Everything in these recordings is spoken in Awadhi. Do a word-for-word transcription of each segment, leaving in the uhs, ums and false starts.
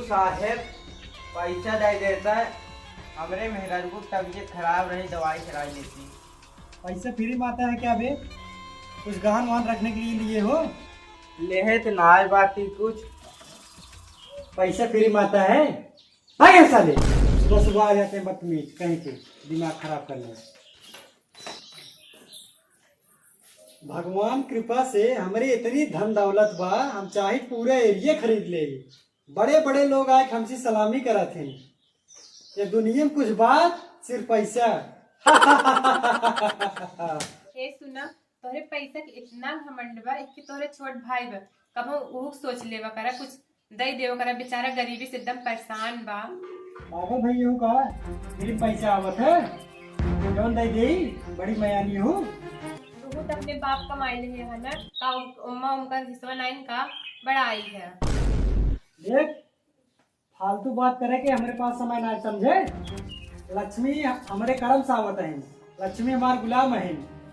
साहेब, पैसा दे देता, हमरे मेहरारू को तबीयत खराब रही, दवाई कराई लेती। पैसा फ्री में आता है क्या बे? कुछ गहन वहन रखने के लिए लिए हो? लेहे तो ना आए बाटी कुछ। पैसा फ्री में आता है? भाग यहाँ साले, सुबह सुबह आ जाते हैं बदतमीज कहीं के, दिमाग खराब करने। भगवान कृपा से हमरे इतनी धन दौलत बा, हम चाहे पूरा एरिया खरीद ले। बड़े बड़े लोग आए हमसे सलामी करत हैं। ये दुनिया में कुछ बात सिर्फ पैसा। ए सुना, तोहरे पैसा के इतना घमंड बा कि तोहरे छोट भाई बा, कबो ऊ सोच लेवा करा, कुछ दे देवा करा, बेचारा गरीबी से एकदम परेशान बा। पागल भैया हूँ का? मेरे पैसा आवत है, जौन दे दे, बड़ी मयानी हूँ। तू तो अपने बाप कमाई ले है ना, का उ-, उम्मा उनका हिस्सा नाइन का बड़ा आई है। देख, फालतू बात करे के हमरे पास समय ना है, समझे? लक्ष्मी हमरे करम से आवत है, लक्ष्मी हमार गुलाम है।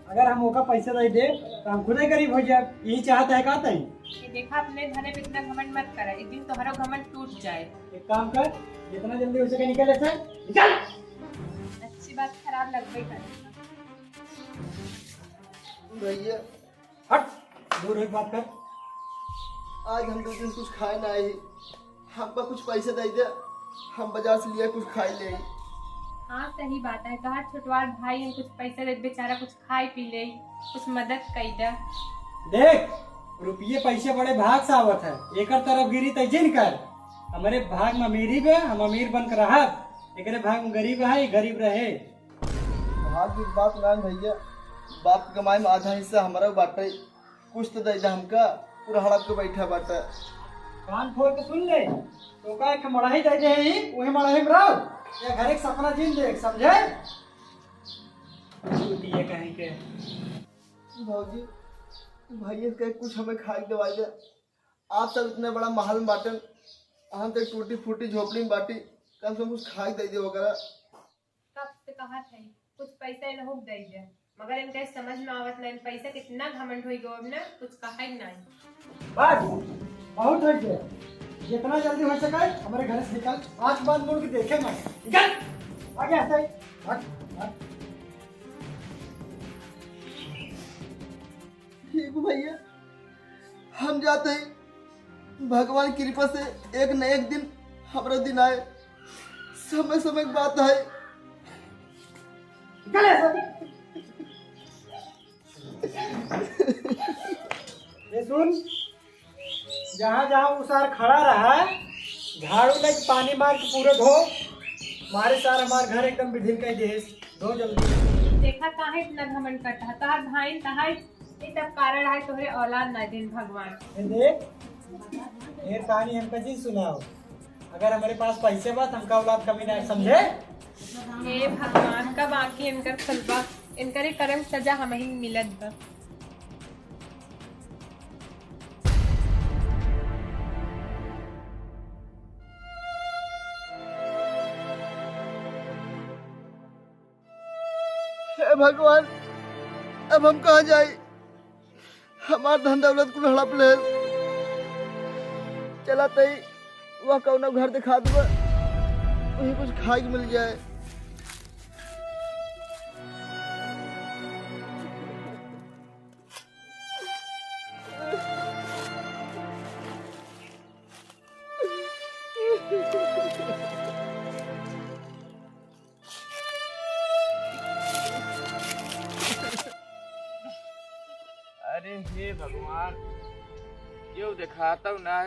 अगर हम ओका पैसा दे दे तो हम खुदे गरीब हो जाए, यही चाहत है का तई? ये देखा, अपने घरे पे इतना घमंड मत करा, एक दिन तोहरा घमंड टूट जाए। एक काम कर, जितना जल्दी हो सके निकल ऐसे, निकल। अच्छी बात खराब लगबे करे। भैया, हट, दूर एक बात कर। आज हम दो दिन कुछ खाए ना आई, हमका कुछ पैसे दे दे, हम बाजार से लिया कुछ खाई ले। हाँ, सही बात है, तोहार छोटवार भाई हम कुछ पैसे दे, बेचारा कुछ खाई पी ले, कुछ मदद कई दे। देख, रुपये पैसे बड़े भाग से आवत है, एकर तरफ गिरी तै जिन कर। हमरे भाग में अमीरी बे, हम अमीर बन के रहब, एकरे भाग में गरीब है, गरीब रहे। भाग की बात ना भैया, बाप के कमाई में आधा हिस्सा हमरा बाटे, कुछ तो दे दे हमका, पूरा हड़प के बैठा बाटे। कान खोल के सुन ले, तो का एक मड़ाही दे दे ही, वही मड़ाही में रहो, या घर एक सपना जीन दे, समझे? चूतिया कहीं के। भौजी, भैया के कुछ हमें खाए के दवाई दे। आप सब इतने बड़ा महल में बाटन, हम तो एक टूटी फूटी झोपड़ी में बाटी, कम से कम कुछ खाए के दे दे वगैरह। कब से कहत है, कुछ पैसा इनहू के दे दे, मगर इनके समझ में आवत ना, इन पैसा कितना घमंड होई गो, अब ना कुछ कहा ही नहीं। बस, बहुत हो गया। जितना जल्दी हो सके, हमारे घर से निकल। आज बाद मुड़ के देखे मत। निकल। आगे हट, हट, हट। ठीक भैया, हम जाते हैं। भगवान की कृपा से एक न एक दिन हमरा दिन आए। समय समय की बात है। निकल यहाँ से। ये सुन, जहाँ जहाँ उ सार खड़ा रहा, झाड़ू लेके पानी मार के पूरे धो। मारे सार हमार घर एकदम बिधिल कर देस। धो जल्दी। देखा काहे इतना घमंड करता है? तोहार भाई तहार ये सब कारण है तोहरे औलाद ना दिन भगवान। ये देख, ढेर कहानी हमका जी सुनाओ। अगर हमारे पास पैसे बा, तो हमका औलाद कमी ना समझे। हे भगवान, कब आके इनकर खुलबा, इनकरे करम सजा हमहिन मिलत बा। हे भगवान, अब हम कहाँ जाई? हमार धन दौलत कुल हड़प ले। चला तई वह कौनो घर दिखा देबा, वहीं कुछ खाए के मिल जाए। अरे हे भगवान, केहू देखातौ ना,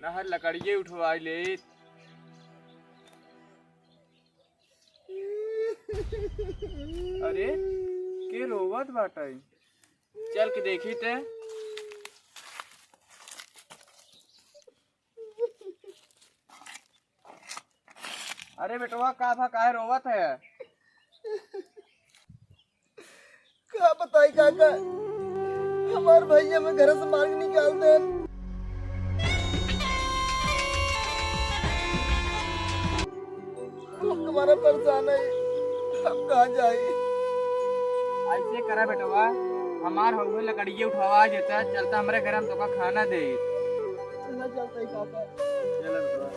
ना हर लकड़िये उठवाई लेत। अरे, के रोवत बाटै? चल के देखी ते। अरे बेटवा, का भा, काहे रोवत है? का बताई काका, हमार भैया हमें घर से मार के निकाल दे। हम तुम्हारा परेशान है, हम कहाँ जाए? ऐसे करा बेटवा, हमार हउवे लकड़िये उठवा देता, चलता हमरे घर, हम तोका खाना दे। चला चलता ही काका। चला बेटवा।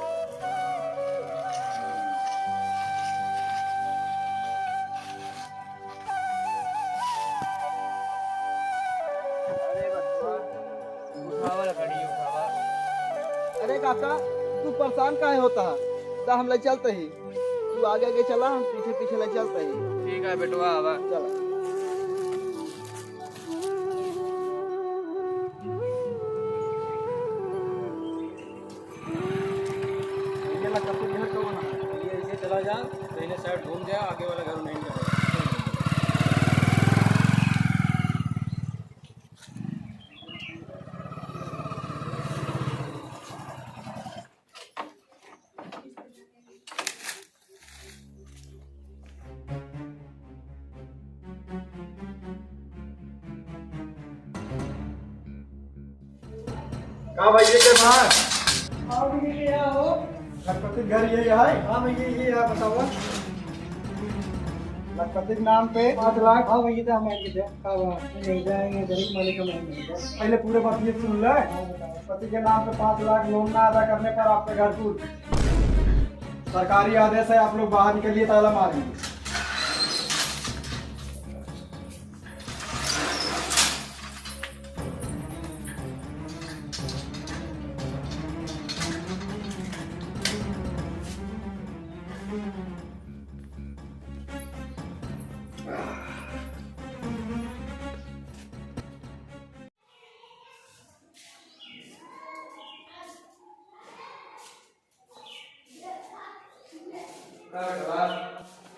काका, तू परेशान काहे होता है? ता हम ले चलते ही, तू आगे आगे चला, हम पीछे पीछे ले चलते ही। ठीक है बेटवा, आवा। चला। ये ला कत्ती घर कौन है? ये ऐसे चला जा, पहले साइड घूम जा, आगे वाला घर नहीं मिलेगा। का भैया के बाहर? हाँ भैया, के यहाँ हो? लखपति घर यही है? हाँ भैया, ये यहाँ बताओ। लखपति के नाम पे पाँच लाख। हाँ भैया, तो हम आएंगे, दे। का बात? नहीं, जाएंगे, गरीब मालिक हम आएंगे। पहले पूरे बात ये सुन ले। हाँ, बताओ। पति के नाम पे पाँच लाख लोन ना अदा करने पर आपका घर टूट। सरकारी आदेश है, आप लोग बाहर निकलिए, ताला मारेंगे।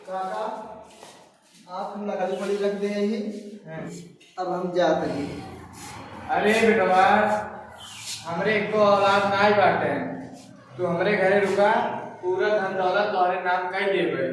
काका, आप हम लकड़ी फड़ी रख दे ही। हाँ। अब हम जात ही। अरे बेटवा, हमरे एको औलाद नाई बाटे, तू हमरे घरे रुका, पूरा धन दौलत तोहरे नाम कई देबे।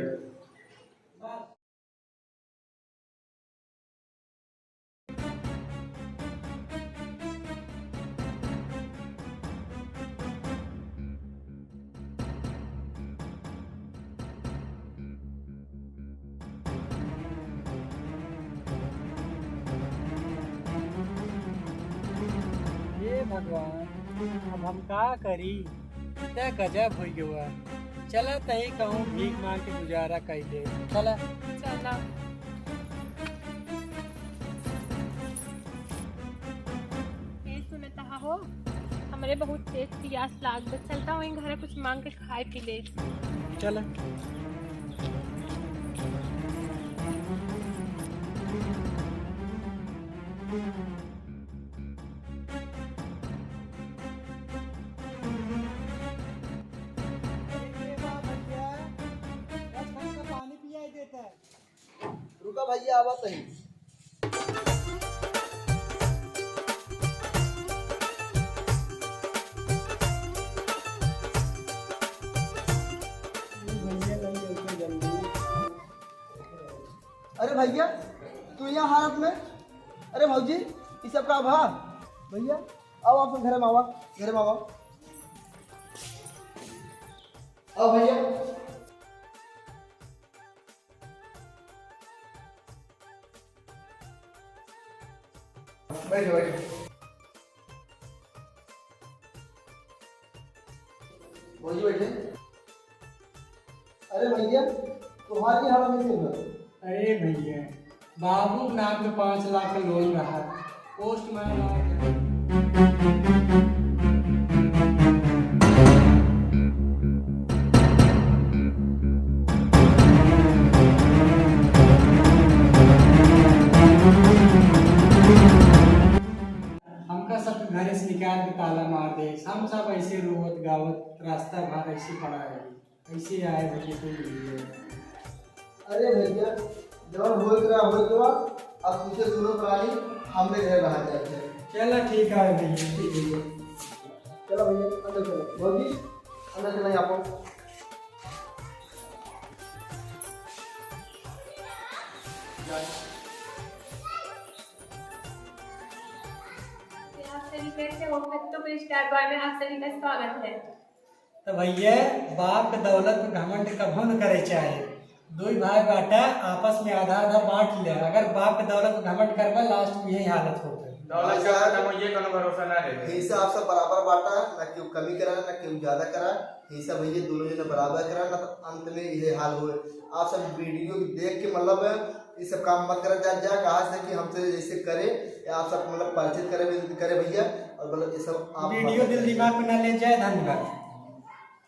हे भगवान, अब हम का करी? इतना गजब होइ गवा। चला तही कहूँ भीख मांग के गुजारा कइ ले। चला। चला। ए सुनत हो, हमरे बहुत तेज पियास लाग बा। चलता हूँ घर कुछ मांग के खाए पी ले। चला। रुका भैया, आवत ही। अरे भैया, तू यहाँ हालत में? अरे भौजी, ई सब का भा? भैया, आओ आप सब घरे में आवा, घरे में आवा। आओ भैया। बैठो, बैठो। भौजी बैठे। अरे भैया, तुम्हारी हालत कैसे हुआ? अरे भैया, बाबू के नाम पे पाँच लाख का लोन रहा, पोस्ट में हमका सब घरे से निकाल के ताला मार दे। हम सब ऐसे रोवत गावत रास्ता भर ऐसे पड़ा है। कैसे आए भैया, कोई नहीं है। अरे भैया, जौन होत रहा, होत रहा, अब तुझे दोनों प्राणी हमरे घर रहा जाते हैं। चला ठीक है भैया। ठीक भैया। चलो भैया, अंदर चलो। भौजी, अंदर चलो, यहाँ पर। आप सभी कैसे हो? खत्तू के स्टार बॉय में आप सभी का स्वागत है। तो भैया, बाप के दौलत में घमंड कभो न करे चाहे। दुई भाई बाटा, आपस में आधा आधा बांट ले। अगर बाप के दौलत में घमंड करबा, लास्ट में यही हालत होत है। दौलत के बारे में ये कोनो भरोसा ना रहे। हिस्सा आप सब बराबर बांटा, ना केहू कमी करा, ना केहू ज्यादा करा। हिस्सा भैया दोनों जने बराबर करा, ना तो अंत में यही हाल होए। आप सब वीडियो को देख के मतलब ये सब काम मत करा जा, जा कहा से कि हमसे जैसे करे, या आप सब मतलब परिचित करे, करे भैया। और मतलब ये सब आप वीडियो दिल दिमाग पे ना ले जाए, धन्यवाद।